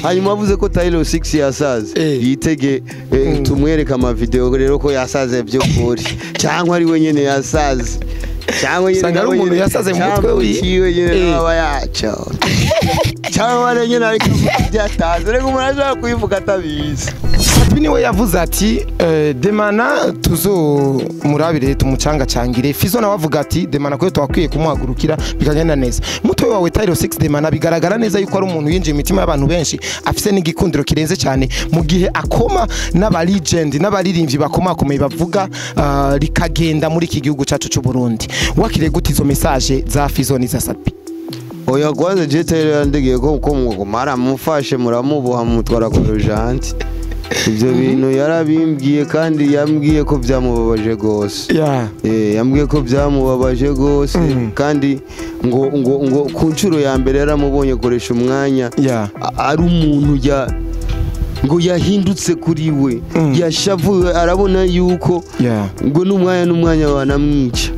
Hanyuma avuze ko Tyler 6 yasaze, yitege tumwereke ama video rero ko yasaze by'ukuri, cyangwa ari we nyene yasaze, cyangwa nyene Usanga ari nawe umuntu nyene- yasaze mu mutwe cyangwa wiwe. Ciwe nyene aba yaca, cyangwa ari nyene ariko byataze. Reka, umuntu ashobora kubivuga atabizi. Sat-B niwe yavuze ati Demana tuzomurabire, tumucangacangire. Fizo nawe avuga ati Demana kwe twakwiye kumuhagurukira bikagenda neza. Mutoyi wawe Tyro 6 Demana bigaragara neza yuko ari umuntu yinjiye imitima y'abantu benshi, afise n'igikundiro kirenze cyane mu gihe akoma n'aba legend n'abaririmbyi bakomakomeye bavuga rikagenda muri iki gihugu cacu cy'u Burundi. Wakiriye gute izo message za Fizo n'iza Sat-B? Oya, kwanza je Tyler yandegiye ko mwaramufashe, muramuboha, mutwara kwa Rojanti. Ibyo bintu yarabimbwiye kandi yambwiye ko byamubabaje rwose. Yambwiye ko byamubabaje rwose kandi ngo ku nshuro ya mbere yaramubonye koresha umwanya ari umuntu ya ngo yahindutse kuri we, yashavuye, arabona yuko ngo n'umwanya n'umwanya banamwica.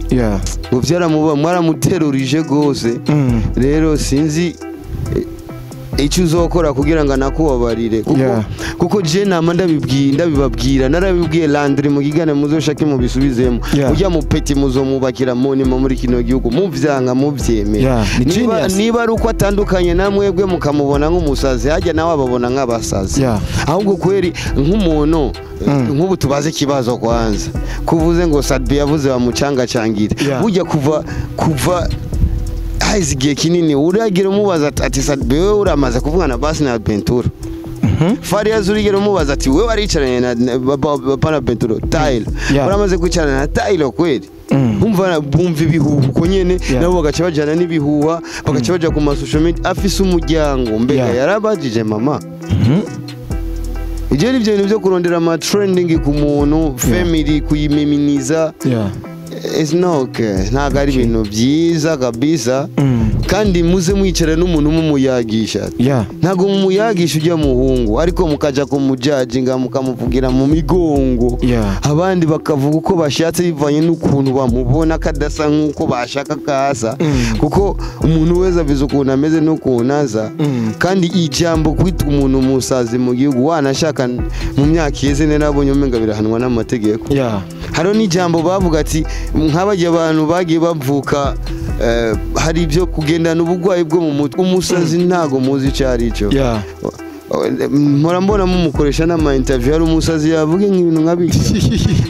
Ngo byaramuba mwaramuterurije rwose. Rero sinzi icyo uzokora kugira ngo anakubabarire kuko kuko je nama ndabibwiye, ndabibabwira, narabibwiye Landry mu gigane muzoshake mubisubizemo. Ujya mu petit muzomubakira monument muri kino gihugu, muvyanga muvyemera. Yeah, ni Niba, genius. niba ari uko atandukanye na mwebwe mukamubona nk'umusazi, hajya nawe ababona nk'abasazi. Ahubwo kweri nk'umuntu nk'ubu tubaze ikibazo kwanza, kuvuze ngo Sat-B yavuze bamucangacangire, burya kuva haheze igihe kinini uragira umubaza ati Sat-B, wewe uramaze kuvugana basi na Bentura Fariaz? Urigera umubaza ati wewe waricaranye na Benturo Tyler? Uramaze kwicarana na Tyler kweri? Umva, bumva ibihuha uko nyene, nabo bagaca bajana n'ibihuha, bagaca baja ku ma social media. Afise umuryango, mbega yarabajije mama? Ibyo ni byo bintu byo kurondera ama trending ku muntu, family kuyimiminiza. It's not okay. Ntabwo ari ibintu byiza kabisa. Kandi muze mwicara n'umuntu mumuyagisha. Ntabwo mumuyagisha ujya muhungu, ariko mukaja kumujajinga, mukamuvugira mu migongo, abandi bakavuga uko bashatse bivanye n'ukuntu bamubona kadasa nk'uko bashaka kaza, kuko umuntu wese avize ukuntu ameze n'ukuntu aza. Kandi ijambo kwita umuntu umusazi mu gihugu, wanashaka mu myaka iheze narabonye umenga birahanwa n'amategeko. Hariho n'ijambo bavuga ati nk'abajya abantu bagiye bavuka hari ibyo kugendana uburwayi bwo mu mutwe, umusazi ntago muzi icyo ari cyo. Mpora mbona mumukoresha n'ama interview, hari umusazi yavuga nk'ibintu nka bityo.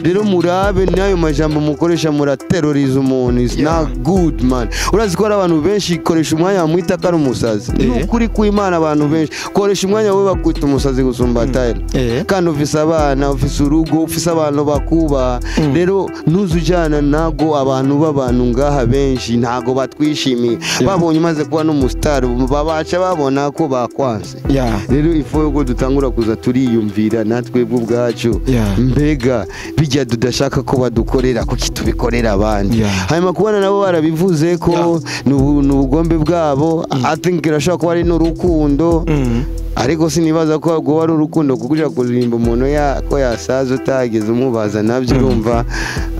Rero murabe n'ayo majambo mukoresha, murateroriza umuntu. Is not good, man. Urazi ko hari abantu benshi koresha umwanya bamwita ko ari umusazi? Ni ukuri kw'Imana, abantu benshi koresha umwanya we bakwita umusazi gusumba Tyler. Kandi ufise abana, ufise urugo, ufise abantu bakubaha. Rero ntuzujyana ntago abantu b'abantu ngaha benshi ntago batwishimiye. Babonye umaze kuba n'umusitari, babaca babona ko bakwanse. Rero ifu yuko dutangura kuza turiyumvira natwe ubwacu, mbega bijya tudashaka ko badukorera, kuki tubikorera abandi? Hanyuma kubona nabo barabivuze ko ni ubugombe bwabo. I think irashobora kuba ari n'urukundo, ariko sinibaza ko rwoba ari urukundo, kuko uja kuririmba umuntu ko yasaza utageze umubaza, nabyo urumva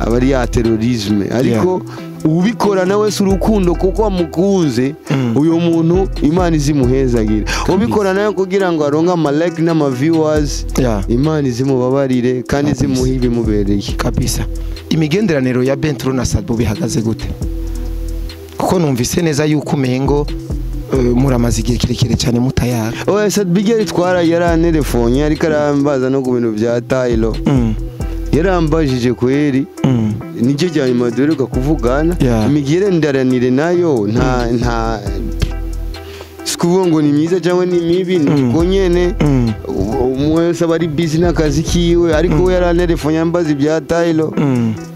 aba ari ya terrorisme. Ariko ubikora nawe si urukundo kuko wamukunze. Uyu muntu Imana izimuhezagira. Ubikora nawe kugira ngo aronke ama like n'ama viewers, Imana izimubabarire kandi izimuhe ibimubereye. Kabisa. Imigenderaniro ya Bentro na Sat-B bihagaze gute? Kuko numvise neza yuko umengo muramaze igihe kirekire cyane mutayaga. Oya, Sat-B twara yaranterefonye, ariko arambaza no ku bintu bya Tylo. Yarambajije kweri. Nicyo cya nyuma duheruka kuvugana. Imigenderanire nayo nta si kuvuga ngo ni myiza cyangwa ni mibi, ni uko nyene. Umwe wese aba ari busy n'akazi kiwe, ariko we yaranterefonye ambaza ibya Tylo,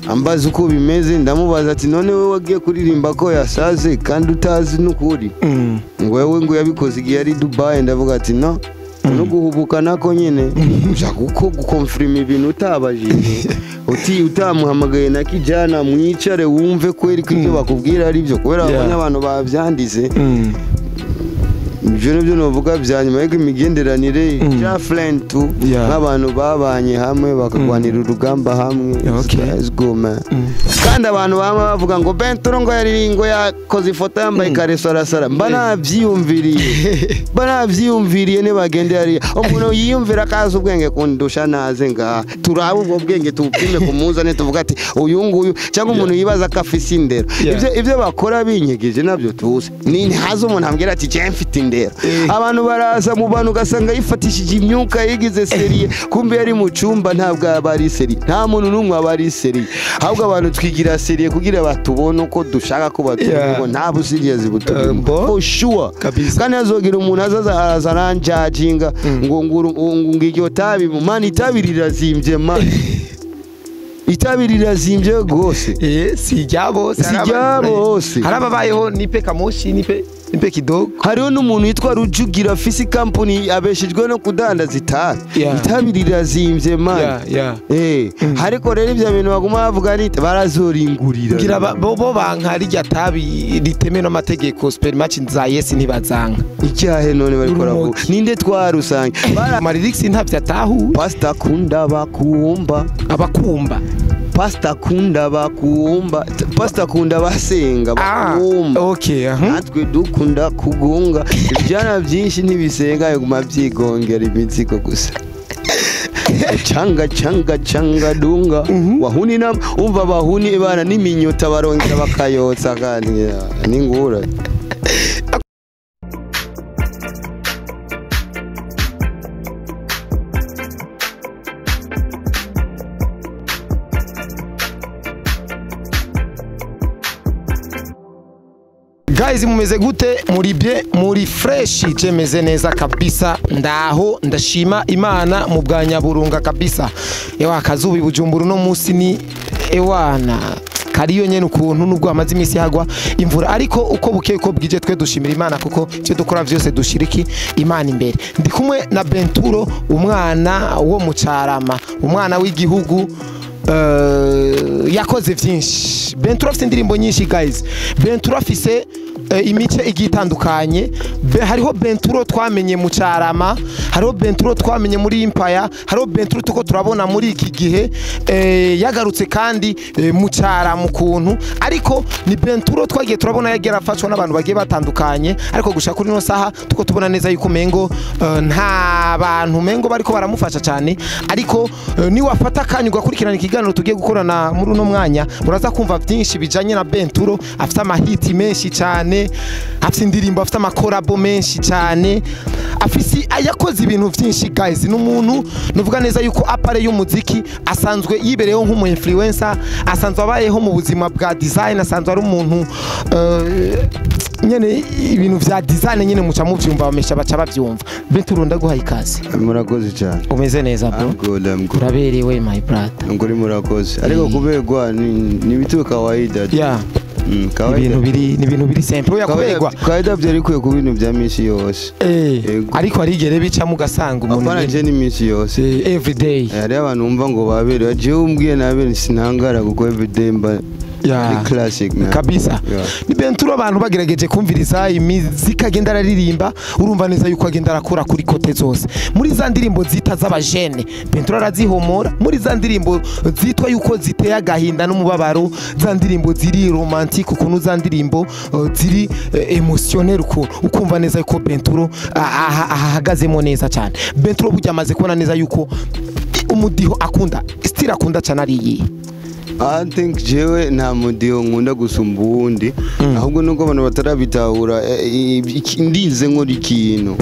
ambaza uko bimeze. Ndamubaza ati none wowe wagiye kuririmba ko yasaze kandi utazi n'ukuri? Ngo wewe ngo yabikoze igihe yari Dubai. Ndavuga ati no no guhubuka nako nyene, ushaka uko gukonfirma ibintu utabajije, uti utamuhamagaye na kijana mwicare wumve kweri ko ibyo bakubwira ari byo, kubera babonye abantu babyanditse. Ibyo nibyo novuga bya nyuma, ariko imigenderanire ja friend tu, nk'abantu babanye hamwe bakagwanira urugamba hamwe. Let's go man. Kandi abantu bama bavuga ngo Benturo ngo yari ngo yakoze ifoto yambaye ikareso arasara, mba navyiyumviriye, mba navyiyumviriye. Nibagende hariya, umuntu yiyumvira akazi ubwenge kundusha naze ngaha turabe ubwo bwenge tubupime ku munzane, tuvuga ati uyu nguyu, cyangwa umuntu yibaza ko afise indero. Ibyo bakora binyegeje nabyo tuzi. Ni ntazi umuntu ambwira ati je mfite indero. Abantu baraza mu bantu ugasanga yifatishije imyuka yigize sérieux, kumbe yari mu cyumba ntabwo aba ari sérieux. Nta muntu n'umwe aba ari sérieux, ahubwo abantu twigira sérieux kugira batubone uko dushaka ko batubona. Ngo nta busiriezi buturimo for sure. Kandi azogira umuntu azaza araza aranjajinga ngo ngo ngo iryo tabi man, itabi rirazimbye man, itabi rirazimbye rwose. Si irya bose. Si irya bose. Hari ababayeho nipe kamoshi, nipe kidogo. Hariho n'umuntu witwa Rujugira afise company abeshejwe no kudandaza itabi. Itabi rirazimbye man. Ariko rero ibyo bintu baguma bavuga ni barazoringurira. Ngira bo banka rirya tabi ritemewe n'amategeko, supermarché za Yes ntibazanka. Icyahe none bariko baravuga ninde twarusange? Marilix ntavyo atahu. Pastor kunda bakumba. Abakumba. Pastor kunda bakumba, pastor kunda basenga bakumba. Natwe dukunda kugunga ibyana byinshi ntibisenga, biguma byigongera imizigo gusa. Changa changa changa dunga wahuni na umva bahuni bana n'iminyota barongera bakayotsa, kandi n'ingura. Guys, mumeze gute? Muri bien, muri fresh? Jemeze neza kabisa, ndaho ndashima Imana mu bwa nyaburunga kabisa. Ewa akazuba i Bujumbura no munsi ni ewana kariyo nyene ukuntu, nubwo amaze imisi hagwa imvura, ariko uko bukeye uko bwije twe dushimira Imana, kuko icyo dukora vyose dushiriki Imana imbere. Ndi kumwe na Benturo, umwana wo mu Carama, umwana w'igihugu, yakoze vyinshi. Benturo afise indirimbo nyinshi guys. Benturo afise imice igiye itandukanye. Hariho Benturo twamenye mu Carama, hariho Benturo twamenye muri Empire, hariho Benturo tuko turabona muri iki gihe yagarutse kandi mu Carama ukuntu, ariko ni Benturo twagiye turabona yagiye arafashwa n'abantu bagiye batandukanye, ariko gushaka kuri no saha tuko tubona neza yuko mengo nta bantu mengo bariko baramufasha cyane. Ariko ni wafata akanya ugakurikirana ikiganiro tugiye gukorana muri uno mwanya, uraza kumva byinshi bijanye na Benturo. Afite amahiti menshi cyane, afite indirimbo, afite amakorabo menshi cyane, afise yakoze ibintu byinshi guys. Ni umuntu nuvuga neza yuko apare y'umuziki asanzwe yibereyeho nk'umu influencer, asanzwe abayeho mu buzima bwa design, asanzwe ari umuntu nyene ibintu vya design nyene muca muvyumva, bamesha baca bavyumva. Benturo, ndaguhaye ikaze. Murakoze cyane. Umeze neza bro? I'm good, I'm good. Uraberewe my brother. Nguri murakoze, ariko kuberwa ni bitu kawaida. Ibintu biri ni ibintu biri simple oya kuberwa. Kawaida byari kwiye ku bintu bya misi yose. Ariko arigere bica mugasanga umuntu apana je ni misi yose. Every day. Hari abantu umva ngo baberewe, je umbwiye nabere sinangara kuko every day mba ni classic man. Kabisa. Ni Benturo abantu bagerageje kumviriza imiziki agenda araririmba, urumva neza yuko agenda arakora kuri côté zose. Muri za ndirimbo zita z'abajene Benturo arazihomora, muri za ndirimbo zitwa yuko ziteye agahinda n'umubabaro, za ndirimbo ziri romantique ukuntu, za ndirimbo ziri émotionnel ukuntu, ukumva neza yuko Benturo ahagazemo neza cyane. Benturo burya amaze kubona neza yuko umudiho akunda, style akunda cyane ari iyi. I think jewe nta mudiho nkunda gusumba uwundi, ahubwo nuko abantu batarabitahura. Ndize nkora ikintu,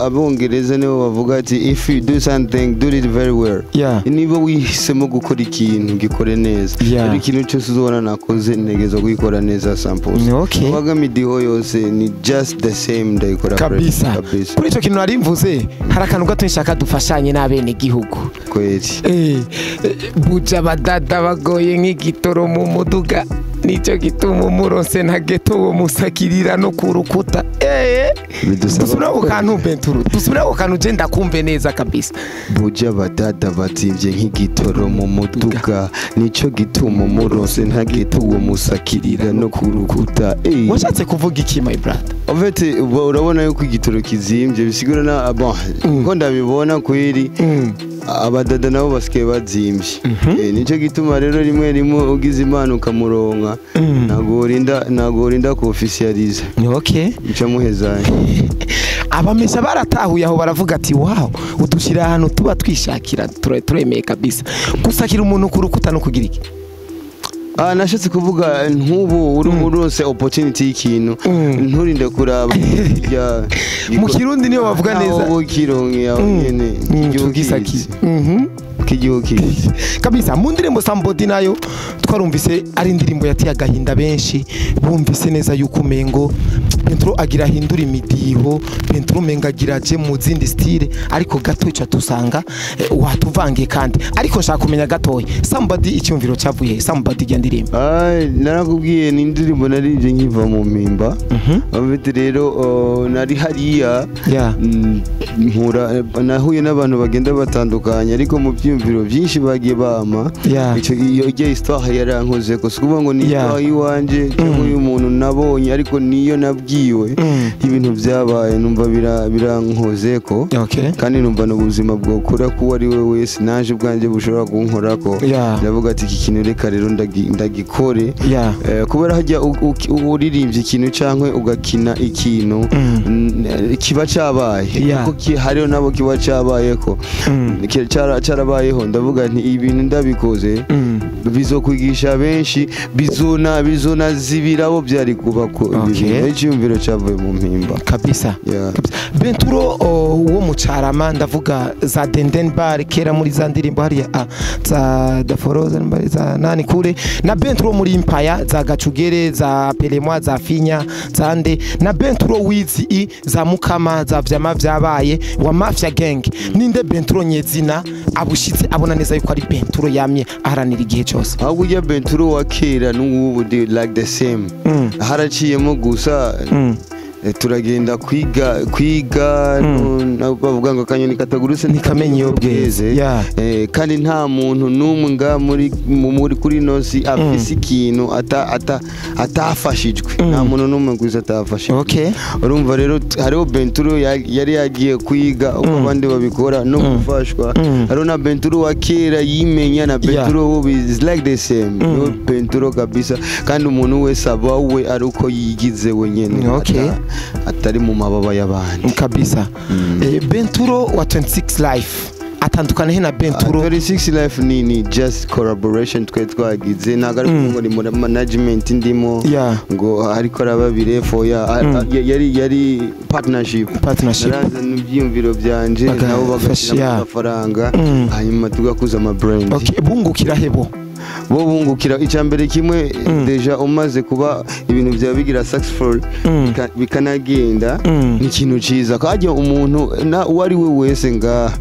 abongereza nibo bavuga ati if you do something, do it very well. Niba wihisemo gukora ikintu, gikore neza. Ariko ikintu cyose uzobona nakoze ntegerezwa kugikora neza samples. Kuvuga imidiho yose ni just the same, ndayikora kabisa. Kuri ico kintu nari mvuze, hari akantu gato nshaka dufashanye n'abene gihugu. Kweli. Buja badada bagoye nk'igitoro mu muduga. Nicyo gituma umuronse nta ghetto wo musakirira no ku rukuta. Bidusaba Dusubire ako kantu, Benturo, dusubire ako kantu, je ndakumve neza kabisa. Buja badada bazimvye nk'igitoro mu muduga, nico gituma umuronse nta ghetto uwo musakirira no ku rukuta. Washatse kuvuga iki, my brother? En fait, uba urabona yuko igitoro kizimvye, bisigura na bon ko ndabibona kwiri abadada nabo basigaye bazimvye. Nico gituma rero rimwe rimwe ugize imana ukamuronka, ntago urinda ku officializa. Uca muhezanye. Abamesha baratahuye aho, baravuga ati: "Wow, udushyira ahantu tuba twishakira, turemeye kabisa." Gusakira umuntu ku rukuta no kugira iki? Ah, nashatse kuvuga nk'ubu uri uronse opportunity y'ikintu, nturinde kuraba ya. Mu Kirundi niyo bavuga neza. Aho kironke aho nyene kigihugu Tugisakire. kizi. Kigihugu kizi. Kabisa. Mu ndirimbo Somebody nayo twarumvise ari indirimbo yateye agahinda benshi, bumvise neza yuko umengo Benturo agira ahindura imidiho, Benturo umengo agira aje mu zindi style, ariko gato ica tusanga watuvangiye kandi. Ariko nshaka kumenya gatoya, Somebody icyumviro cyavuye he? Somebody ijya ndirimbo. Ai, narakubwiye, ni indirimbo naririmbye nkiva mu mpimba. Afite rero nari hariya, mpura nahuye n'abantu bagenda batandukanye, ariko mu byiyumviro byinshi bagiye bampa, iyo ijya histoire yarankoze ko si ukuvuga ngo ni histoire y'iwanje cyangwa y'umuntu nabonye, ariko niyo nabwiwe, ibintu byabaye numva birankoze ko kandi numva n'ubuzima bwokora kuwo ari we wese, naje ubwanjye bushobora kunkorako. Ndavuga ati iki kintu reka rero ndagikore. Kubera hajya uririmbye ikintu cyangwa ugakina ikintu, kiba cyabaye, kuko hariho nabo kiba cyabayeko. Cyarabayeho. Ndavuga nti ibintu ndabikoze, bizokwigisha benshi, bizona zibirabo byari kuba ko icyumviro cyavuye mu mpimba. Kabisa. Yeah. Kabisa. Benturo wo mu Carama, ndavuga za Denden Bar kera muri za ndirimbo hariya za Daforoza mbari za nani kure, na Benturo muri Empire za Gacugere, za Pelemwa, za Finya, za nde, na Benturo wizi i za Mukama, za vyama vyabaye wa Mafia Gang, ninde Benturo nyezina abushitse abona neza yuko ari Benturo yamye aharanira igihe cyose? Ahubwo ujya Benturo wa kera n'ubu they like the same, haraciyemo gusa turagenda kwiga bavuga ngo akanyoni katagurutse ntikamenya iyo bweze. Kandi nta muntu n'umwe nga muri muri kuri nosi afise ikintu ata atafashijwe, nta muntu n'umwe gusa atafashijwe. Urumva rero hariho Benturo yari yagiye kwiga uko abandi babikora no gufashwa, hariho na Benturo wa kera yimenya, na Benturo ubu is like the same. Niwe Benturo kabisa, kandi umuntu wese aba we ari uko yigize wenyene, atari mu mababa y'abandi. Kabisa. Benturo wa 26 Life atandukana he na Benturo? 26 Life ni just collaboration twe twagize, ntabwo ari ukuvuga ngo ni muri management ndimo, ngo ariko araba birefo ya yari partnership. Partnership. Narazana ibyiyumviro byanje, nabo bagashyiramo amafaranga, hanyuma tugakuza ama brand. Okay, bungukira hebo? Bo bungukira icya mbere kimwe, déjà umaze kuba ibintu byawe bigira successful, bikanagenda, ni ikintu cyiza kajya umuntu na uwo ari we wese ngaha,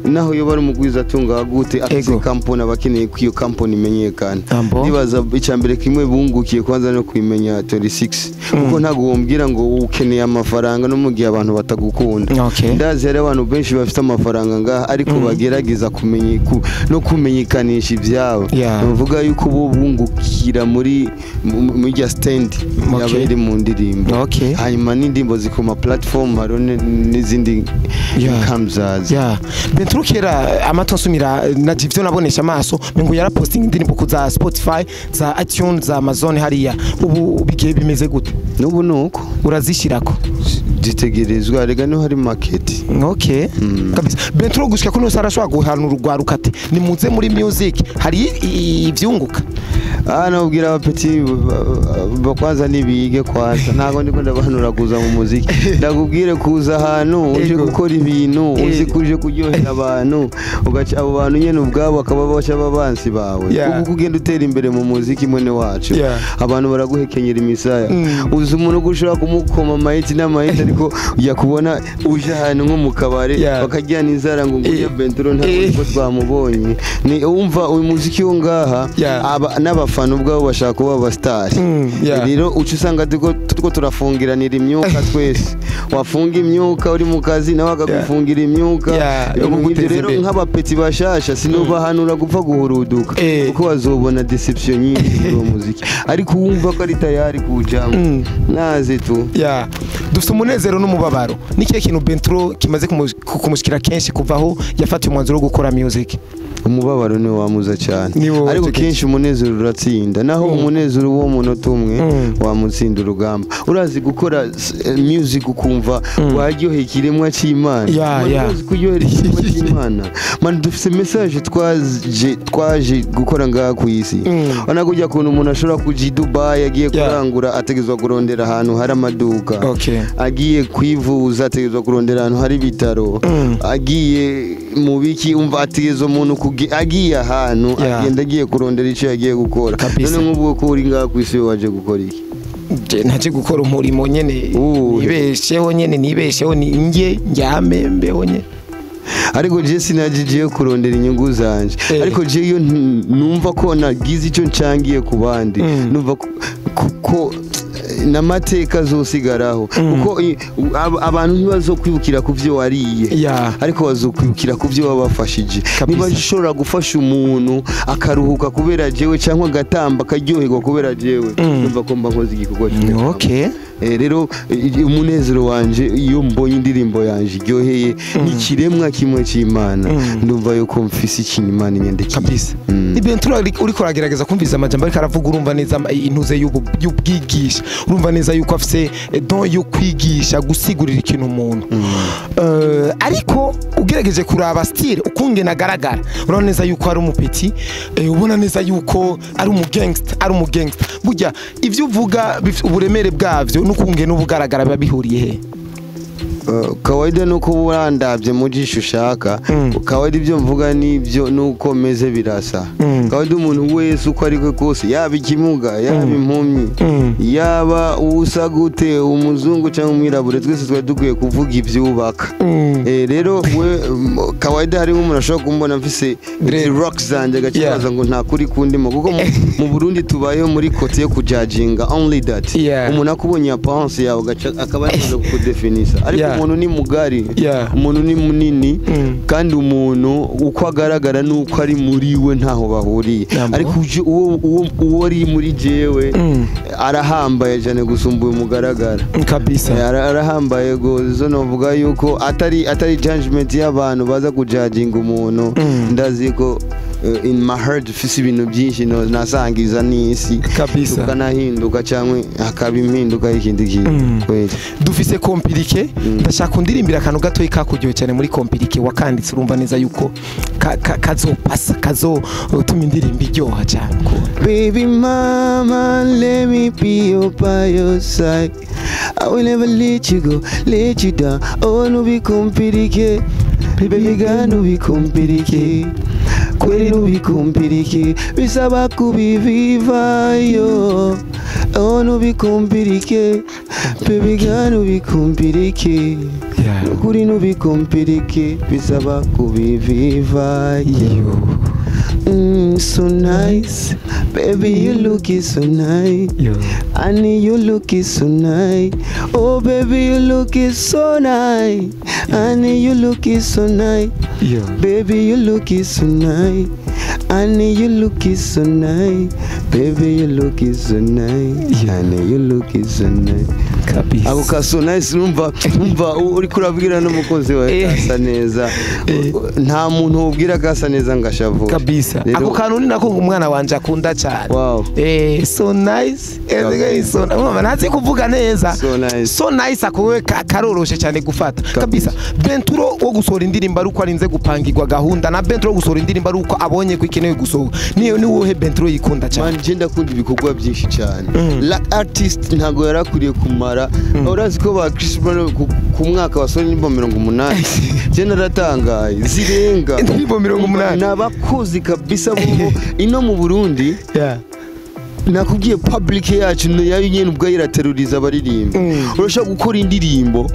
naho yoba ari umugwiza atunga gute, afise kampani, aba akeneye ko iyo kampani imenyekana. Ambo. Ndibaza icya mbere kimwe bungukiye kwanza no kubimenya 26, kuko ntabwo wombwira ngo ukeneye amafaranga no mu gihe abantu batagukunda. Ndazi hari abantu benshi bafite amafaranga ngaha, ariko bagerageza kumenya no kumenyekanisha ibyabo. Bavuga yuko bo bungukira muri rya stand yaba iri mu ndirimbo, hanyuma n'indirimbo zikoma platform, hariho n'izindi income zaza. Yeah. Benturo kera amato nsumira na ivyo nabonesha amaso ngo yaraposting indirimbo ku za Spotify, za iTunes, za Amazon hariya. Ubu bigiye bimeze gute? N'ubu ni uko. Urazishirako? Zitegerezwa, rega niho hari market. Okay. Kabisa. Benturo gushika kuno sarashobora guhanura urwaruka ati nimuze muri music, hari ivyunguka. Ah, nabwira abapeti kwanza nibige kwanza, ntabwo ndiko ndabahanura kuza mu muziki. Ndakubwire kuza ahantu uje gukora ibintu uzi ko uje kuryohera abantu, ugaca abo bantu nyene ubwabo bakaba baca babansi bawe, kuko ugenda utera imbere mu muziki, mwene wacu, abantu baraguhekenyera imisaya. Uzi umuntu ko ushobora kumukoma amahiti n'amahiti, ariko yakubona uje ahantu nko mu kabare, bakajyana inzara ngo ngujye Benturo ntabwo ko twamubonye. Ni umva uyu muziki wo ngaha, aba n'abafana. N'abafana ubwabo bashaka kuba abasitari. Rero uca usanga turiko turafungiranira imyuka twese. Wafunga imyuka uri mu kazi, nawe akagufungira imyuka. Yo Ibintu nk'ivyo. kuguteza Rero imbere. nk'abapeti bashasha sinobahanura gupfa guhuruduka, kuko bazobona déception nyinshi muri uwo muziki. Ariko uwumva ko ari tayari kuwujamwo, naze tu. Yeah. Dufite umunezero n'umubabaro. Ni kihe kintu Benturo kimaze kumushikira kenshi kuva aho yafatiye umwanzuro wo gukora music? Umubabaro niwo wamuza cyane, Niwo ariko utegetse. kenshi umunezero uratsinda. Naho umunezero w'uwo munota umwe wamutsinda urugamba. Urazi gukora music ukumva waryoheye ikiremwa cy'Imana? Man, urazi kuryohera ikiremwa cy'Imana? Man, dufite message twaje gukora ngaha ku isi. Urabona kujya kuntu umuntu ashobora kuja i Dubai agiye kurangura, ategerezwa kurondera ahantu hari amaduka. Agiye kwivuza, ategerezwa kurondera ahantu hari ibitaro. Agiye mu biki, umva, ategerezwa umuntu agiye ahantu, agenda agiye kurondera icyo yagiye gukora. Kabisa. None nk'ubwo ko uri ngaha ku isi, waje gukora iki? Je naje gukora umurimo nyene. Uwuhe? Nibesheho nyene, nibesheho, ni nge njyame mbeho nyene. Ariko je sinaje kurondera inyungu zanje. Ariko je iyo numva ko nagize icyo ncangiye ku bandi, numva ko n'amateka azosigaraho, kuko abantu ntibazokwibukira ku byo wariye, ariko bazokwibukira ku byo wabafashije. Kabisa. Niba ushobora gufasha umuntu akaruhuka kubera jewe, cyangwa agatamba akaryoherwa kubera jewe, numva ko mba nkoze igikorwa cy'umumaro. Rero umunezero wanje iyo mbonye indirimbo yanje iryoheye n'ikiremwa kimwe cy'Imana, ndumva yuko mfise ikintu Imana inyandikiye. Kabisa. Ni Benturo uriko uragerageza kumviza amajambo ariko aravuga, urumva neza intuze y'ubwigisha, urumva neza yuko afise don yo kwigisha, gusigurira ikintu umuntu. Ariko ugerageje kuraba style ukungena agaragara, urabona neza yuko ari umupeti, ubona neza yuko ari umugangster, ari umugangster. Burya ivyo uvuga uburemere bwavyo n'ukungena ubugaragara biba bihuriye he? Kawaida nuko urandabye mu jisho ushaka. Kawaida ibyo mvuga nibyo nuko meze birasa. Kawaida umuntu wese uko ari we kose, yaba ikimuga, yaba impumyi, yaba usa gute, umuzungu cyangwa umwirabure, twese twari dukwiye kuvuga ibyubaka. Rero we kawaida harimo umuntu ashobora kumbona mfise Dread. rocks zanjye agakibaza ngo nta kuri kundimo, kuko mu Burundi tubayeho muri côté yo kujajinga, only that. Umuntu akubonye apparence yawe akaba yamaze kukudefinisa. Ariko umuntu ni mugari, umuntu ni munini, kandi umuntu uko agaragara n'uko ari muri we ntaho bahuriye. Yambo. Ariko uwo ari muri jewe arahambaye cyane gusumba uyu mugaragara. Kabisa. Arahambaye gose. Novuga yuko atari judgment y'abantu baza kujajinga umuntu. Ndazi ko in my heart mfise ibintu byinshi nasangiza n'isi, tukanahinduka cyangwa hakaba impinduka y'ikindi kintu kweli. Dufise kompirike. Ndashaka undirimbira akantu gatoyi kakuryoheye cyane muri kompirike wakanditse, urumva neza yuko kazopasa, kazotuma indirimbo iryoha cyane ukuntu. Baby mama, let me be your by your side. I will never let you go, let you down. Oh, nubikumpirike, baby girl, nubikumpirike. Kweli nubikumpirike, bisaba kubivivayo. Oh, nubikumpirike, baby girl, nubikumpirike. Nukuri nubikumpirike, bisaba kubivivayo. So nice, baby, you look so nice. Honey, you look so nice. Oh, baby, you look so nice. Honey, you look so nice. Baby, you look so nice. Honey, you look so nice. Baby, you look so nice. Honey, you look so nice. Kabisa. Ako ka so nice, umva uriko urabwira n'umukozi wawe kasa neza. Nta muntu ubwira kasa neza ngo ashavure. Kabisa. Ako kantu ni nako umwana wanje akunda cyane. So nice. So mama ntazi kuvuga neza. So nice. So nice, ako karoroshe cyane gufata. Kabisa. Benturo wo gusohora indirimbo ari uko arinze gupangirwa gahunda, na Benturo wo gusohora indirimbo ari uko abonye ko ikenewe gusohoka, niyo ni wowe Benturo yikunda cyane? Man, je ndakunda ibikorwa byinshi cyane. La artist ntago yarakwiriye kumara. Urazi ko ba Chris Brown ku mwaka wasohoye indirimbo 80? Je naratangaye, zirenga. Indirimbo 80. N'abakozi kabisa bubu ino mu Burundi. Nakubwiye public yacu yayo nyene ubwayo irateruriza abaririmbyi. Urashobora gukora indirimbo,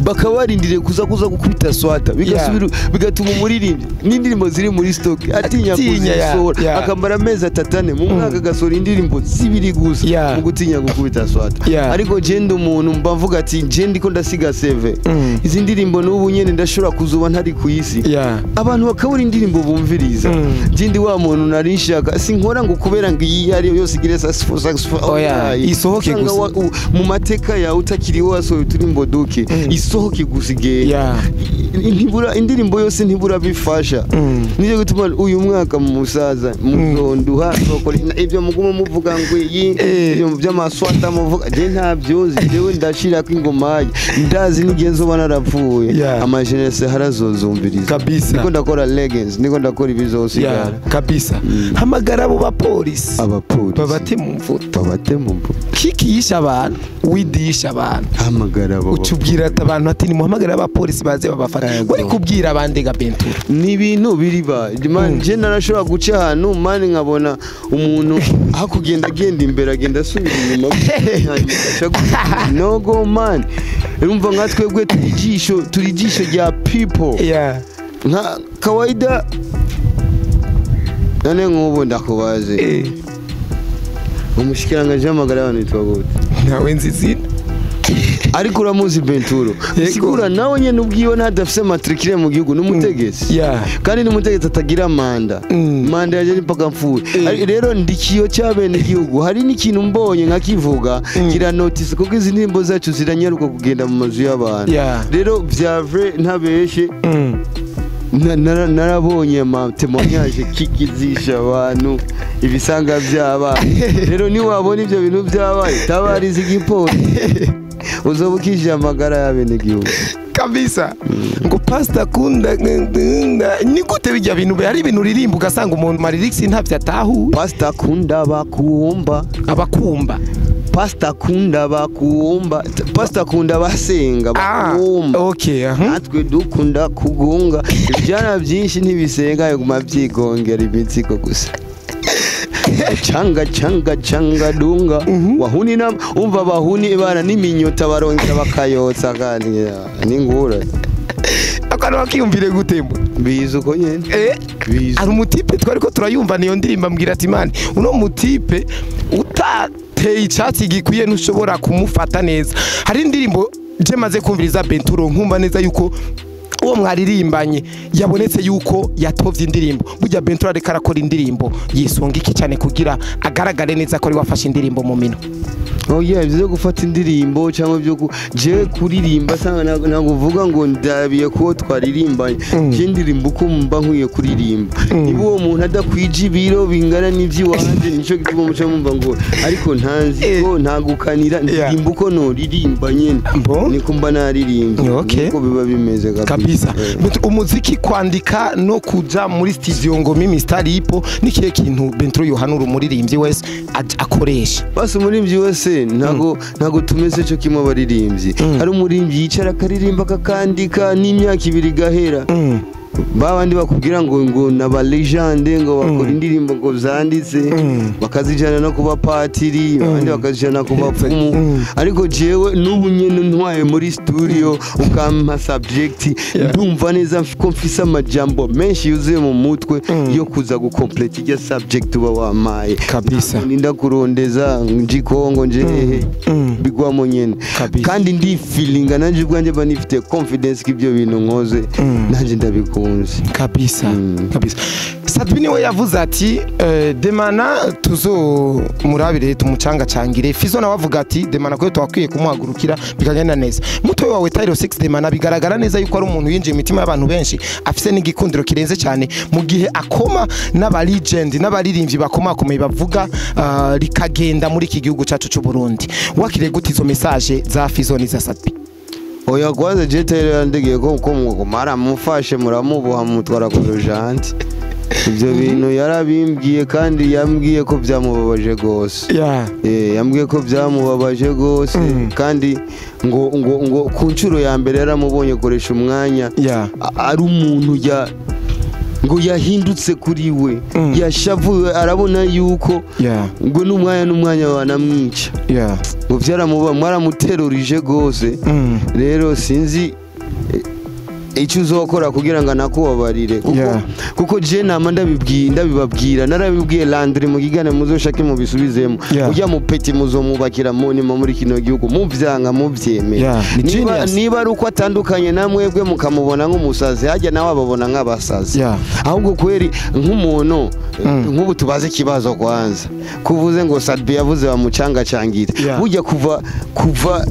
bakaba barindiriye kuza gukubita swata, bigasubira bigatuma umuririmbyi n'indirimbo ziri muri stock atinya kuzisohora, akamara amezi 3 mu mwaka agasohora indirimbo zibiri gusa mu gutinya gukubita swata. Ariko je ndi umuntu mba mvuga ati je ndiko ndasiga CV, izi ndirimbo n'ubu nyene ndashobora kuzuba ntari ku isi, abantu bakabura indirimbo bumviriza. Je ndi wa muntu nari nshaka, sinkora ngo kubera ngo iyi ari yose igire successful, isohoke gusa mu mateka yawe utakiriho wasohoye uturimbo duke, isohoke gusa igenda. Ntibura indirimbo yose ntibura bifasha. Niyo gutuma uyu mwaka mu musaza muzonduha sokora ibyo mugumo muvuga ngo iyi ibyo by'amaswata muvuga je ntabyozi, jewe ndashira ko ingoma ndazi nigenzo banarapfuye amajenese harazozumviriza kabisa. Niko ndakora leggings, niko ndakora ibizosigara kabisa. Hamagara abo bapolisi, abapolisi babate mu mvuto, babate mu mvuto, kiki yisha abantu, widisha abantu, hamagara abo ucubwira abantu ati ni muhamagara abapolisi baze babafata. Wari kubwira abandi ga Bentura ni ibintu biriba je narashobora guca ahantu mani nkabona umuntu hakugenda agenda imbere agenda asubira inyuma, no go man. Urumva nka twebwe turi ijisho rya people. Nka kawaida none nk'ubu ndakubaze, umushikiranganje w'amagara y'abantu yitwa gute? Nawe nzi izina. Ariko uramuzi Benturo. Sigura nawe nyene ubwiwe ntadafise matricule mu gihugu, n'umutegetsi. Kandi n'umutegetsi atagira manda. Manda yaje ni paka mfuye. Rero ndikiyo cyabene gihugu. Hari n'ikintu mbonye nkakivuga kira notice kuko izi ndirimbo zacu ziranyaruka kugenda mu mazu y'abantu. Rero vya vrai ntabeshe. Narabonye ma témoignage kikizisha abantu ibisanga byabaye. Rero ni wabona ibyo bintu byabaye tabariza igipolisi uzobukije amagara y'abene gihugu kabisa. Ngo pastor kunda ni gute bijya bintu hari ibintu uririmba ugasanga umuntu lyrics ntavyo atahu. Pastor kunda bakumba abakumba, pastor kunda bakumba, pastor kunda basenga bakumba. Okay, natwe dukunda kugunga ibyana byinshi ntibisenga yaguma byigongera imitsiko gusa. Changa changa changa dunga wahuni na umva bahuni ibara n'iminyota barongera bakayotsa kandi ningura akana bakiyumvire gutembo biza uko nyene biza. Ari umutipe twari ko turayumva niyo ndirimba mbwira ati man uno mutipe utateye icyatsi gikwiye ntushobora kumufata neza. Hari indirimbo je maze kumviriza Benturo nkumva neza yuko uwo mwaririmbanye yabonetse yuko yatovye indirimbo. Burya Benturo ariko arakora indirimbo yisunga iki cyane kugira agaragare neza ko ari wafashe indirimbo mu mino? Oh yeah, byo gufata indirimbo cyangwa byo je kuririmba sanga ntabwo uvuga ngo ndabiye ko twaririmbanye. Je ndirimbo uko mba nkwiye kuririmba. Niba uwo muntu adakwije ibiro bingana n'ivy'iwanje nico gituma muca mumva ngo ariko ntanzi ko ntagukanira ndirimbo uko noririmba nyene niko mba naririmbye niko biba bimeze kabisa. Umuziki kwandika no kuja muri studio ngo mimi star ipo nikiye kintu Benturo yohanura umuririmbyi wese akoresha? Basi umuririmbyi wese ntago tumeze cyo kimwe abaririmbyi. Hari umuririmbyi yicara akaririmba akakandika n'imyaka ibiri gahera. Babandi bakubwira ngo naba legende ngo bakora indirimbo ngo zanditse bakazijana no kuba patiri, abandi bakazijana kuba pfumu. Ariko jewe n'ubu nyene ntwaye muri studio ukampa subject ndumva neza ko mfise amajambo menshi yuzuye mu mutwe yo kuza gukomplete irya subject uba wamaye kabisa. Ninda kurondeza nji Kongo nje hehe bigwamo nyene kandi ndi feeling nanje ubwanje ba nifite confidence k'ibyo bintu nkoze nanje ndabikunze kabisa. Kabisa. Sadbini we yavuze ati Demana tuzo murabire tumucanga cangire. Fizo nawe avuga ati Demana ko twakwiye kumuhagurukira bikagenda neza. Muto wawe Tyro 6 Demana bigaragara neza yuko ari umuntu yinjiye imitima y'abantu benshi afise n'igikundiro kirenze cyane mu gihe akoma n'aba legend n'abaririmbyi bakomakomeye bavuga rikagenda muri iki gihugu cacu cy'u Burundi. Wakire gute izo message za Fizo n'iza Sadbi? Oya kwanza je Tyro yandigiye ko mara mufashe muramuboha mutwara ku rujanti. Ibyo bintu yarabimbwiye kandi yambwiye ko byamubabaje gose. Yambwiye ko byamubabaje gose kandi ngo ngo ngo ku nshuro ya mbere yaramubonye koresha umwanya ari umuntu ya Ngo yahindutse kuri we, yashavuye, arabona yuko ngo n'umwanya wanamwica. Ngo vyaramuba, mwaramuterurije gose. Rero sinzi icyo uzokora kugira ngo anakubabarire, kuko je nama ndabibabwira, narabibwiye Landry mu gigane muzoshake mubisubizemo. Ujya mu peti muzomubakira munima muri kino gihugu, muvyanga muvyemera. Niba ari uko atandukanye namwebwe mukamubona nk'umusazi, hajya nawe ababona nk'abasazi. Ahubwo kweri nk'umuntu nk'ubu tubaze ikibazo kwanza, kuvuze ngo Sadbi yavuze bamucanga cangira, burya kuva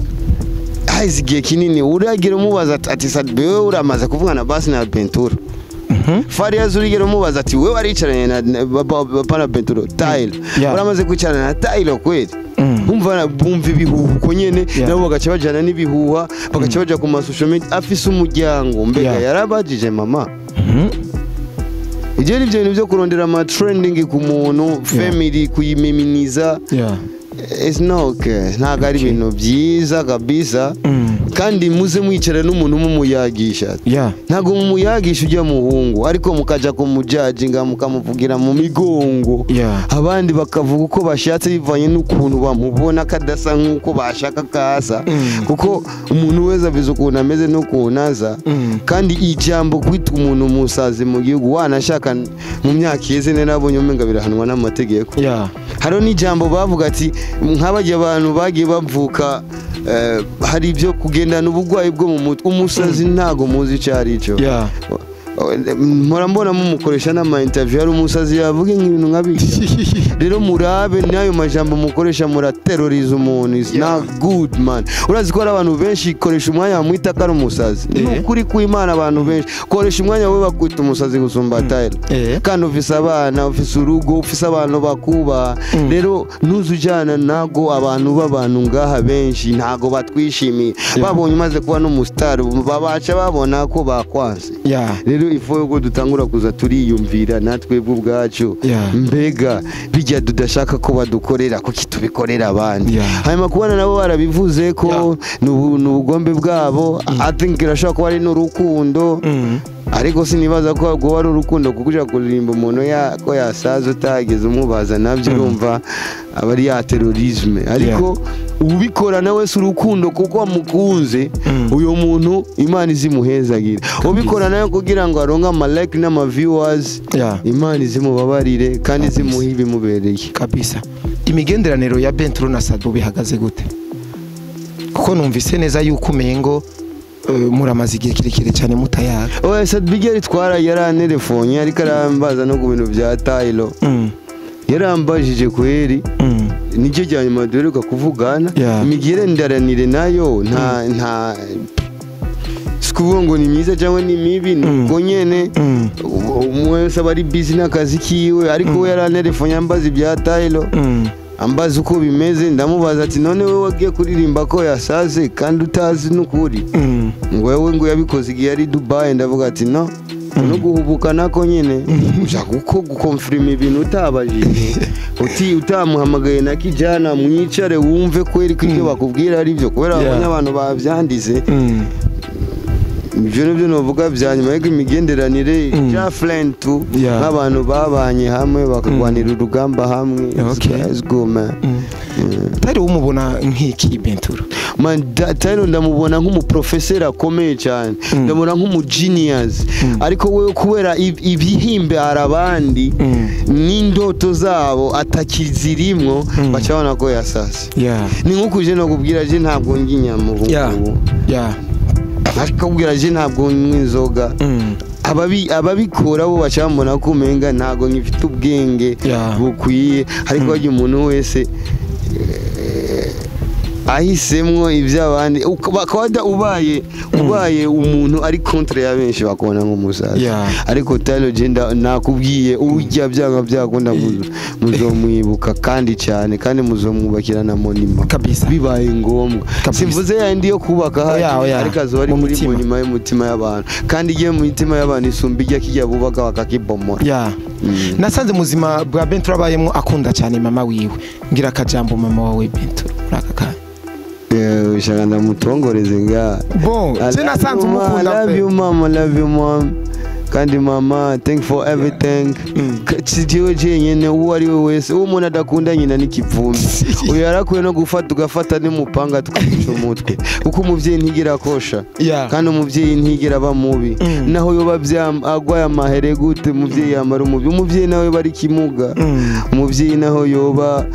haizi igihe kinini uragira umubaza ati Sadbi wewe uramaze kuvugana basi na Benturo? Fariaz urigera umubaza ati wewe waricaranye na Bapana Benturo Tile, uramaze kwicarana na Tile kweli? Umva bumva ibihuha uko nyene, nabo bagaca bajana n'ibihuha, bagaca baja ku ma social media. Afise umuryango, mbega yarabajije mama? Ibyo ni ibintu byo kurondera ama trending ku muntu, family kuyimiminiza. It's not okay, ntabwo ari ibintu byiza kabisa. Kandi muze mwicara n'umuntu mumuyagisha. Ntabwo mumuyagisha ujya muhungu, ariko mukaja kumujudginga, mukamuvugira mu migongo. Abandi bakavuga uko bashatse bivanye n'ukuntu bamubona kadasa nk'uko bashaka kasa. Kuko umuntu wese abizi ukuntu ameze n'ukuntu aza. Kandi ijambo kwita umuntu umusazi mu gihugu wanashaka mu myaka iheze nabonye umenga birahanwa n'amategeko. Hariho n'ijambo bavuga ati nk'abajya abantu bagiye bavuka hari ibyo kugendana ubugwayi bwo mu mutwe, umusazi ntago muzi icyo ari cyo. Mpora mbona mumukoresha n'ama interview, hari umusazi yavuga nk'ibintu nk'abirya. Rero murabe n'ayo majambo mukoresha, muraterroriza umuntu. Is not good man. Urazi ko hari abantu benshi koresha umwanya bamwita ko ari umusazi. Ni ukuri kw'Imana, abantu benshi koresha umwanya we bakwita umusazi gusumba Tyler. Kandi ufise abana, ufise urugo, ufise abantu bakuba. Rero ntuzujyana nago abantu b'abantu ngaha benshi ntago batwishimiye. Babonye umaze kuba n'umustar babaca babona ko bakwanze. Rero ifo yuko dutangura kuza turiyumvira natwe ubwacu, mbega bijya tudashaka ko badukorera kuki tubikorera abandi. Hanyuma kubona nabo barabivuze ko n'ubugombe bwabo, I think irashobora kuba ari n'urukundo. Ariko sinibaza ko rwo ari urukundo, kuko uja kuririmba umuntu ko yasaza utageze umubaza, nabyo urumva aba ari ya terrorisme. Ariko ubikora nawe si urukundo kuko amukunze uyo muntu, Imana izimuhezagira. Ubikora nawe kugira ngo aronke ama like n'ama viewers, Imana izimubabarire kandi izimuhe ibimubereye kabisa. Imigenderaniro ya Benturo na Sadbo bihagaze gute? Kuko numvise neza yuko umengo muramaze igihe kirekire cyane mutayaga. Oya, Sadbi twara yarantelefone, ariko arambaza no ku bintu bya Taylo. Yarambajije kweri, nicyo cya nyuma duheruka kuvugana. Imigenderanire nayo nta sikuvuga ngo ni myiza cyangwa ni mibi, nuko nyene umwe wese aba ari busy n'akazi kiwe. Ariko we yarantelefone ambaza ibya Taylo, ambaza uko bimeze. Ndamubaza ati none wowe wagiye kuririmba ko yasaze kandi utazi n'ukuri? Ngo wewe ngo yabikoze igihe ari Dubai. Ndavuga ati no no guhubuka nako nyene ushaka uko gukonfirma ibintu utabajije, uti utamuhamagaye na kijana mwicare wumve kweri ko ibyo bakubwira ari byo, kubera babonye abantu bavyanditse. Ibyo nibyo novuga bya nyuma. Ariko imigenderanire ja friend tu, nk'abantu babanye hamwe bakagwanira urugamba hamwe. Let's go man. Taylo umubona nk'iki Benturo? Man, Taylo ndamubona nk'umuprofeseri akomeye cyane, ndamubona nk'umugenius. Ariko we kubera ibihimbe arabandi n'indoto zabo atakizirimwo, baca babona ko yasase. Ni nk'uko uje no kubwira je ntabwo ndya inyama ubu ngubu. Akakubwira je ntabwo nywa inzoga. Ababikora bo baca bamubona ko umenga ntabwo ngifite ubwenge bukwiye. Ariko harya umuntu wese ahisemwo iby'abandi, bakaba ubaye umuntu ari contre ya benshi bakubona nk'umusazi. Ariko Taylo je nakubwiye ujya byanga byakunda muzomwibuka kandi cyane, kandi muzomwubakira na monima kabisa bibaye ngombwa. Simvuze yandi yo kubaka Oya, oya. ariko azoba ari Mu muri mitima. monima y'umutima y'abantu, kandi igiye mu mitima y'abantu isumba ijya kijya bubaka bakakibomora. Nasanze muzima bwa Benturo abayemwo akunda cyane mama wiwe. Ngira akajambo mama wawe Benturo muri aka kanya. Ushaka ndamutongoreze nga. Bon, I je love nasanze you, ma. umukunda I love pe. you mom, I love you mom. Kandi mama, thank for everything. Si jewe jenyene, uwo ari we wese, uwo umuntu adakunda nyina n'ikivumbi, uyu yarakwiye no gufata, ugafata n'umupanga tukamuca umutwe, kuko umuvyeyi ntigera akosha. Kandi umuvyeyi ntigera aba mubi. Naho yoba agwaye amahere gute, umuvyeyi yamara umubi. Umuvyeyi nawe bari kimuga. Umuvyeyi naho yoba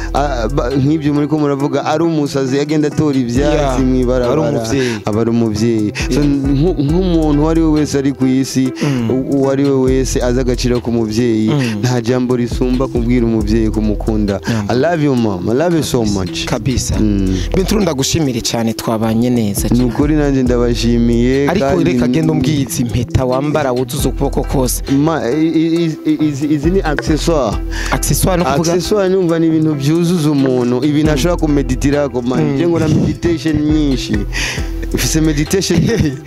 nk'ibyo muri ko muravuga, ari umusazi agenda atora ivyatsi mw'ibarabara, Ari umuvyeyi. aba ari umuvyeyi. So, nk'umuntu uwo ari we wese ari ku isi, uwo ari we wese azi agaciro k'umuvyeyi, nta jambo risumba kubwira umuvyeyi kumukunda. I love you mom, I love you so much. Kabisa. Benturo, ndagushimire cyane, twabanye neza Ni cyane. ukuri nanjye ndabashimiye. Ariko reka genda umbwiye izi mpeta wambara wuzuza ukuboko kose. Izi ni accessoire. Accessoire no kuvuga? Accessoire, numva ni ibintu byuzuza umuntu, ibintu ashobora kumeditirako man. Je ngora meditation nyinshi, mfise meditation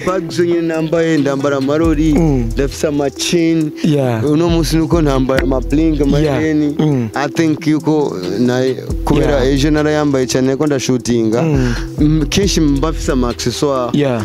bags nyine nambaye, ndambara amarori, ndafise ama chain. Uno munsi nuko ntambaye ama bling, amahereni. I think yuko na kubera ejo narayambaye cyane ko ndashutinga. Kenshi mba mfise ama accessoire.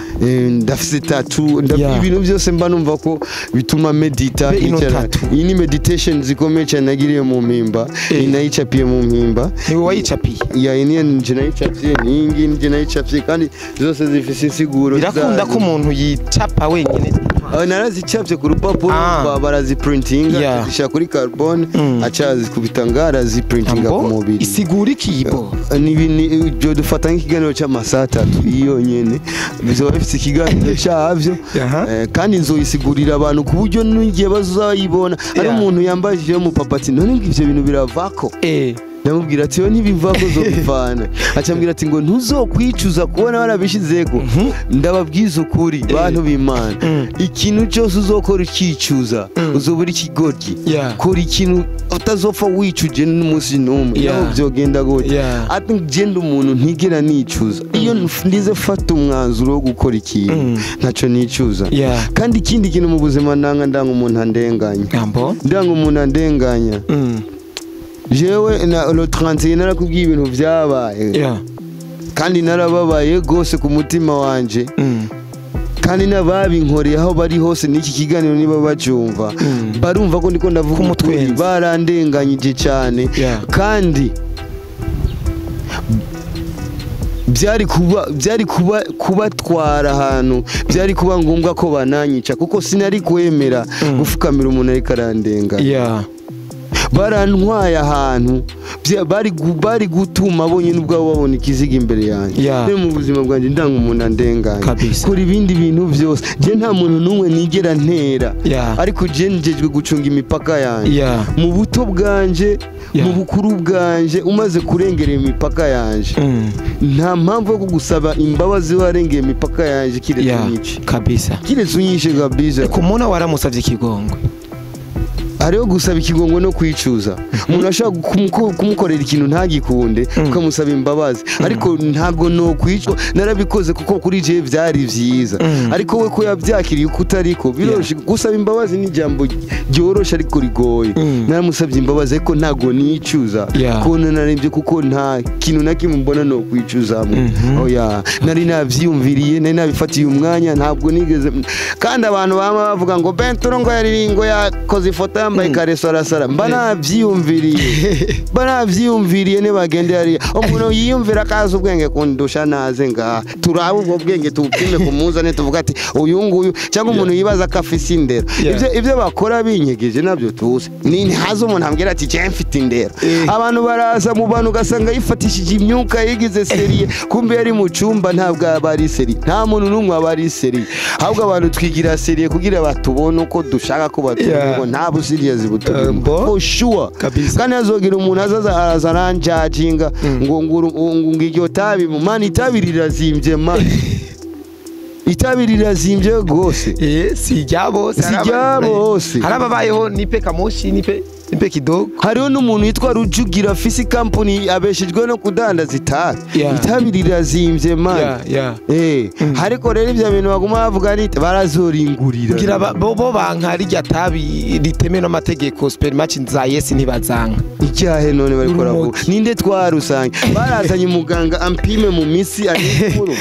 Ndafise tattoo, ibintu byose mba numva ko bituma medita. Be ino Nkicara. tattoo. Iyi ni meditation zikomeye cyane nagiriye mu mpimba. Iyi nayicapiye mu mpimba. Niwe wayicapiye? Ya, iyi niyo nje nayicapiye, n'iyi ngiyi nje nayicapiye, kandi zose zifise insiguro Birakunda zazo. ko umuntu yicapa wenyine? Ah, narazicapye ku rupapuro, baraziprintinga, zishyira kuri carbone, acazikubita ngaha, araziprintinga ku Ambo mubiri. Isigura iki bo? Ibyo dufata nk'ikiganiro cy'amasaha 3 iyo nyene bizoba bifite ikiganiro cyabyo. Kandi nzoyisigurira abantu ku buryo n'igihe bazayibona ari umuntu yambajije umupapa ati: "None ngo ivyo bintu biravako?" Ndamubwira ati: "Yo, ntibivako, zobivana." Acambwira ati ngo: "Ntuzokwicuza kubona warabishizeko." Ndababwiza ukuri, bantu b'Imana, ikintu cyose uzokora ukicuza, uzobura ikigoryi. Kora ikintu utazopfa wicuje n'umunsi n'umwe, naho byogenda gute. I think genda umuntu ntigera nicuza. Iyo ndize fata umwanzuro wo gukora ikintu, ntacyo nicuza. Kandi ikindi kintu mu buzima nanga, ndanga umuntu andenganya. Ambo. Ndanga umuntu andenganya. Jewe na le 31 narakubwiye ibintu byabaye, kandi narababaye rwose ku mutima wanje. Kandi n'ababinkoreye aho bari hose n'iki kiganiro niba bacyumva, barumva ko ndiko ndavuga ukuri. Kumutwenza. Barandenganyije cyane. Kandi byari kuba kubatwara ahantu, byari kuba ngombwa ko bananyica, kuko sinari kwemera gufukamira umuntu ariko arandenganya. Barantwaye ahantu bari gutuma bonyine ubwabo babona ikiziga imbere yanjye. Rero mu buzima bwanjye ndanga umuntu andenganya. Kora ibindi bintu byose, je nta muntu n'umwe nigera ntera, ariko je njejwe gucunga imipaka yanjye. Mu buto bwanje, mu bukuru bwanje, umaze kurengera imipaka yanje, nta mpamvu yo kugusaba imbabazi warengeye imipaka yanje, kiretse unyice. Kiretse unyishe kabisa. Kumuna waramusavye ikigongwe? Hariho gusaba ikigongo no kwicuza. Umuntu ashobora kumukorera ikintu ntagikunde, ukamusaba imbabazi, ariko ntabwo no kwicwa. Narabikoze kuko kuri jewe byari byiza, ariko we ko yabyakiriye uko utariko, biroroshye gusaba imbabazi, ni ijambo ryoroshe ariko rigoye. Naramusabye imbabazi, ariko ntabwo nicuza ko narembye, kuko nta kintu na kimwe mbona no kwicuzamo. Oya, nari nabyiyumviriye, nari nabifatiye umwanya, ntabwo nigeze. Kandi abantu bama bavuga ngo Benturo ngo yari ngo yakoze ifoto yambaye ikareso arasara, mba nabyiyumviriye, mba nabyiyumviriye. Nibagende hariya, umuntu yiyumvira akazi ubwenge kundusha naze ngaha, turabe ubwo bwenge, tubupime ku muzane, tuvuga ati uyu nguyu, cyangwa umuntu yibaza ko afise indero. Ibyo bakora binyegeje nabyo tuzi. Ni ntihaze umuntu ambwira ati: "Je mfite indero." Abantu baraza mu bantu ugasanga yifatishije imyuka, yigize sérieux, kumbe yari mu cyumba ntabwo aba ari sérieux. Nta muntu n'umwe aba ari sérieux, ahubwo abantu twigira sérieux kugira batubone uko dushaka ko batubona. Ngo nta bu serious buturimo. Bo. For sure. Kandi hazogira umuntu azaza araza aranjajinga ngo iryo tabi, man, itabi rirazimbye, man, itabi rirazimbye rwose. Si irya bose. Si irya bose. Hari ababayeho nipe kamoshi, nipe kidogo. Hariho n'umuntu witwa Rujugira afise ikampani, abeshejwe no kudandaza itabi. Itabi rirazimbye, man. Ariko rero ibyo bintu baguma bavuga ni barazoringurira. Kugira bo banka rirya tabi ritemewe n'amategeko, supermarché za Yes ntibazanka. Icyahe none bariko Urumogi. baravuga ninde twarusange? Barazanye umuganga ampime mu misi ari mukuru.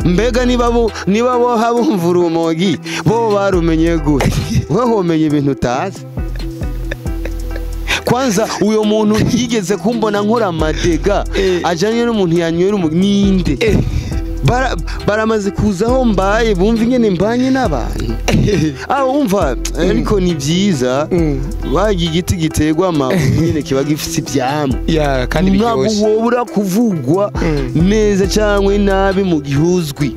Mbega niba bo habumva urumogi bo barumenye gute? Wewe womenye ibintu utazi. Kwanza uyo muntu yigeze kumbona nkora amadega ajanye n'umuntu yanywera urumogi ninde? Baramaze kuzaho mbaye bumva ingene mbanye n'abantu. Aho umva ariko ni byiza bagiye igiti giterwa amabuye nyine kiba gifite ivyamwa. Kandi biryoshye. Ntabwo wobura kuvugwa neza cyangwa nabi mu gihuzwi.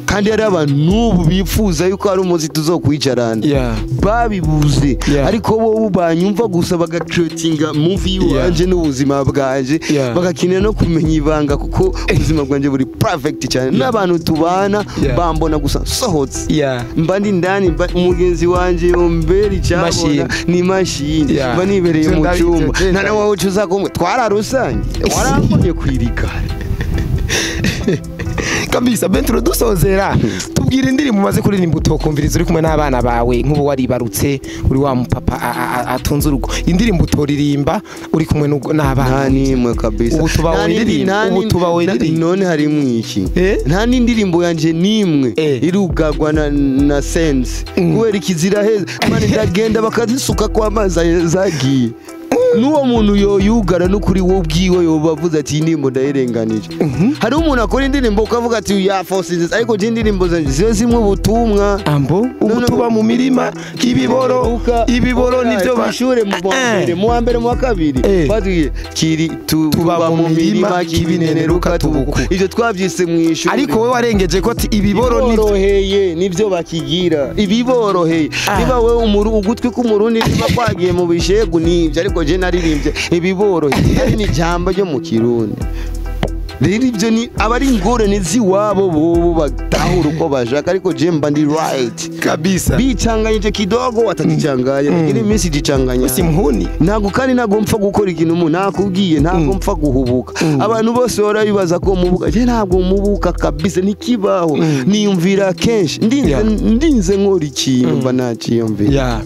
Kandi hari abantu n'ubu bifuza yuko hari umunsi tuzokwicarana babibuze, ariko bo banyumva gusa bagacreatinga movie wanje n'ubuzima bwanje, bagakenera no kumenya ibanga kuko ubuzima bwanje buri perfect cyane. N'abantu tubana bambona gusa sohotse, mba ndi ndani, umugenzi wanje yombera icyabona ni mashini, mba nibereye mu cyumba nta na wowe ucuza kumwe twararusange warambonye kwirigara kabisa. Bentro dusozera tubwira indirimbo umaze kuririmba utokumviriza uri kumwe n'abana bawe, nk'ubu waribarutse uri wa mupapa atunze urugo, indirimbo utoririmba uri kumwe n'abana? Nta nimwe kabisa. Ubu tuba wiririmba none hari mwiki nta n'indirimbo yanje nimwe irugagwa na sense kubera ikizira heza mani ndagenda bakazisuka kwa amazi zagiye. Nuwo muntu yoyugara no kuri wo bwiwe yobavuze ati indirimbo ndayirenganije. Hari umuntu akora indirimbo ukavuga ati ya forces, ariko je indirimbo zanje ziyo zimwe ubutumwa ambo ubutuba mu mirima ibiboro ibiboro nivyo bashure mu mbere mu wa mbere mu wa kabiri batwiye kiri tuba mu mirima kibineneruka tubuku. Ivyo twavyise mu ishuri, ariko we warengeje ko ati ibiboro nivyo nivyo bakigira ibiboroheye. Niba we ugutwi k'umurundi niba kwagiye mu bishegu nivyo, ariko je naririmbye ibiboroheye ari ni jambo ryo mu Kirundi. Rero ibyo ni abari ingorane ziwabo bobo batahura uko bashaka, ariko je mba ndi right kabisa. Bicanganyije kidogo watakichanganya, lakini mimi sijichanganya. Si muhuni ntago, kandi ntago mpfa gukora ikintu umuntu nakubwiye, ntago mpfa guhubuka. Abantu bose barabibaza ko mubuka, je ntabwo mubuka kabisa, nikibaho niyumvira kenshi ndinze nkora ikintu mba naciyumvira.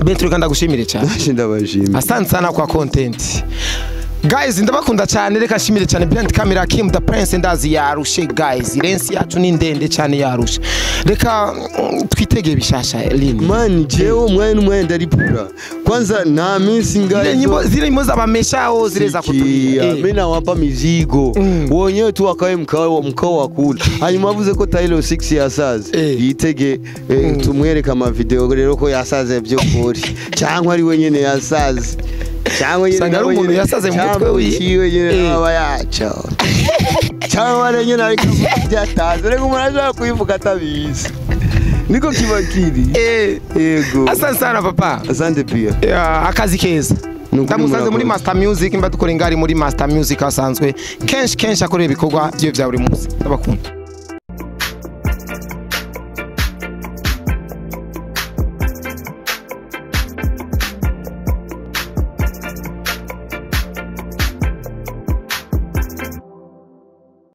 Bentro kandi ndagushimire cyane. Ndabashimira. Asante sana kwa content. Guys ndabakunda cyane, reka nshimire cyane Blind Camera Kim the Prince ndazi yarushe guys. Irensi yacu ni ndende cyane yarushe. Reka twitege bishasha lini. Man jewe umwanya n'umwanya ndaripura. Kwanza nta minsi ngaye nyimbo zile nyimbo zabameshaho zireza kutulia. Mimi nawapa mizigo. Wonyewe tu akawe mkao wakula. Hanyuma avuze ko Tyler 6 yasaze. Yitege tumwereka ama video rero ko yasaze by'ukuri. Cyangwa ari wenyene yasaze. Cyangwa nyine umuntu yasaze mu mutwe wiwe nyine aba yaca. Cyangwa nyine ariko byataze rego umuntu ashaka kuyivuga atabizi. Niko kiba kiri. Yego. Asante sana papa. Asante pia. Akazi keza. Ndamusanze muri Master Music mba dukora ingari muri Master Music asanzwe kenshi kenshi akorera ibikorwa byo bya buri munsi. Ndabakunda.